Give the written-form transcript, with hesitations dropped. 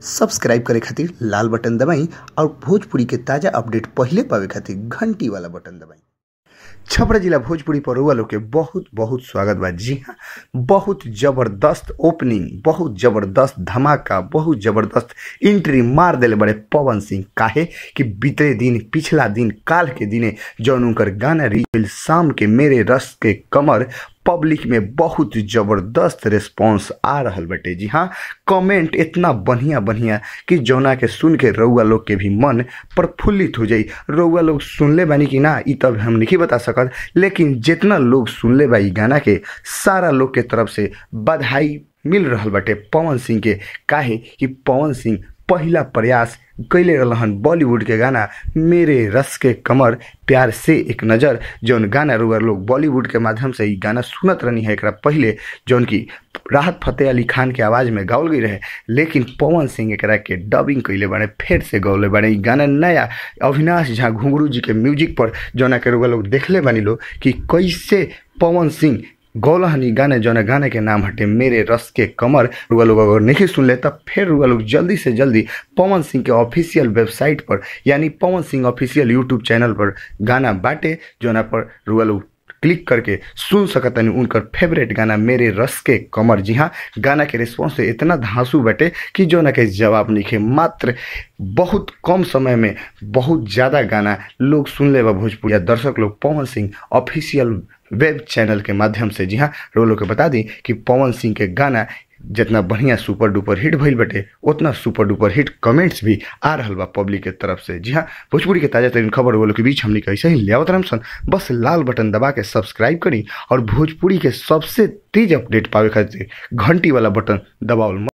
Subscribe करे खातिर लाल button दबाई और भोजपुरी के ताज़ा अपडेट पहिले पावे खातिर घंटी वाला बटन दबाई। छपरा जिला भोजपुरी पर रउआ लोग के बहुत बहुत स्वागत बा। जी हाँ, बहुत जबरदस्त ओपनिंग, बहुत जबरदस्त धमाका, बहुत जबरदस्त एंट्री मार दिले बड़े पवन सिंह। काहे कि बीते दिन, पिछला दिन, काल के दिने जौन उनकर गाना रिलीज शाम के मेरे रस के कमर, पब्लिक में बहुत जबरदस्त रिस्पॉन्स आ रहल बटे। जी हाँ, कमेंट इतना बढ़िया बढ़िया कि जौना के सुन के रउआ लोग के भी मन प्रफुल्लित हो जाई। रउआ लोग सुनले बानी कि ना ई तब हम नहीं बता सकत, लेकिन जितना लोग सुनले बा ई गाना के, सारा लोग के तरफ से बधाई मिल रहल बटे पवन सिंह के। काहे कि पवन सिंह पहला प्रयास कैले रहन बॉलीवुड के गाना मेरे रस के कमर प्यार से एक नज़र, जौन गाना रुआ लोग बॉलीवुड के माध्यम से ई गाना सुनत रहनी है एकरा पहले, जौन की राहत फतेह अली खान के आवाज़ में गावल गई रहे, लेकिन पवन सिंह एकरा के डबिंग कैले बने, फिर से गौले बने ई गाना नया अविनाश झा घुंघरू जी के म्यूजिक पर, जौना के रुआ लोग देखले बानी लो कि कैसे पवन सिंह गौलहनी गाने, जौन गाने के नाम हटे मेरे रस के कमर। रुआ लोग अगर नहीं सुन ले तब फिर रुआ लोग जल्दी से जल्दी पवन सिंह के ऑफिशियल वेबसाइट पर, यानी Pawan Singh official YouTube channel पर गाना बाटे, जौना पर रुआ लोग क्लिक करके सुन सकतनी उनकर फेवरेट गाना मेरे रस के कमर। जी हाँ, गाना के रिस्पॉन्स से इतना धांसू बटे कि जौना के जवाब नहीं, मात्र बहुत कम समय में बहुत ज़्यादा गाना लोग सुन ले बा भोजपुरी दर्शक लोग Pawan Singh official web channel के माध्यम से। जी हाँ, रोलो के बता दी कि पवन सिंह के गाना जितना बढ़िया सुपर डुपर हिट भइल बटे, उतना सुपर डुपर हिट कमेंट्स भी आ रहल बा पब्लिक के तरफ से। जी हाँ, भोजपुरी के ताज़ा तरीन खबर वो लोग के बीच हमने कैसे ही लियावत रहम सन। बस लाल बटन दबा के सब्सक्राइब करी और भोजपुरी के सबसे तेज अपडेट पावे खातिर घंटी वाला बटन दबावल।